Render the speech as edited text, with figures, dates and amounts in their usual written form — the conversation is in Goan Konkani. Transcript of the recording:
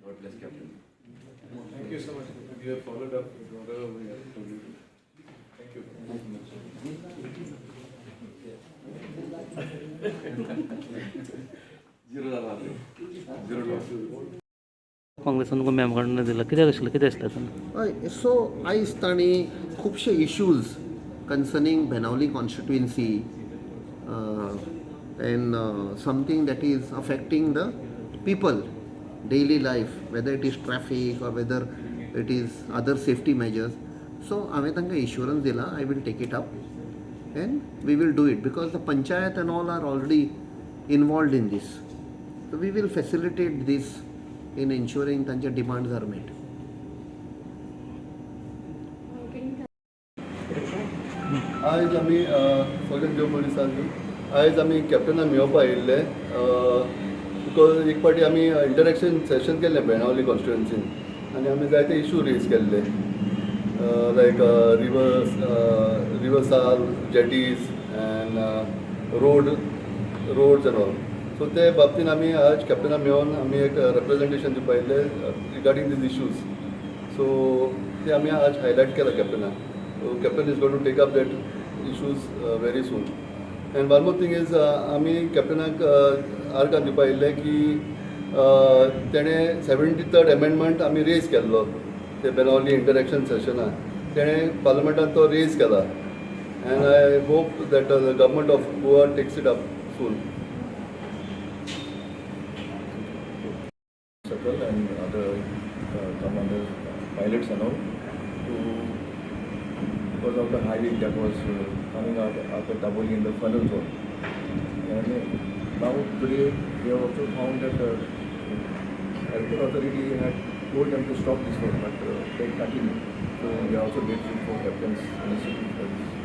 God bless Captain. Thank you so much. You have followed up with whatever we have told you. Thank you. Zero जाला झिरो. काँग्रेसान तुमकां मेमोरंडम दिलां, कित्याक आशिल्लें, कितें आसलें तातूंत? हय, सो आयज तांणी खुबशे issues concerning Benaulim constituency and something that is affecting the people daily life, whether it is traffic or whether it is other safety measures. So हांवें तांकां इन्शुरन्स दिला, I will take it up and we will do it, because the panchayat and all are already involved in this. So we will facilitate this in ensuring तांचे demands are met. आयज आमी सगळे देव पुलिसांनी आयज आमी कॅप्टनाक मेळोवपा आयिल्ले, because एक फावटी आमी इंटरेक्शन सेशन केल्लें बेणावली कॉन्स्टिट्युएन्सीन आनी आमी जायते इशू रेज केल्ले, like river Sal, jetties and roads and all. So ते बाबतीन आमी आज कॅप्टनाक मेळोन आमी एक रेप्रेजेंटेशन दिवपा आयिल्ले रिगार्डींग these issues. सो ते आमी आज हायलायट केला कॅप्टनाक. So captain is going to take up that issues very soon. And one more thing is, आमी कॅप्टनाक आर्गां दिवपा आयिल्लें की तेणें 73rd amendment आमी रेज केल्लो ते बेनावली इंटरेक्शन सेशनाक, तेणें पार्लमेंटान तो रेज केला and I hope that the government of Goa takes it up soon. Circle and other commanders, pilots and all, to because of the high wind that was coming out after Dabolim in the funnel zone. And now today we have also found that airport authority had told them to stop this work, but they continue. So we are also grateful for captain's initiative for this.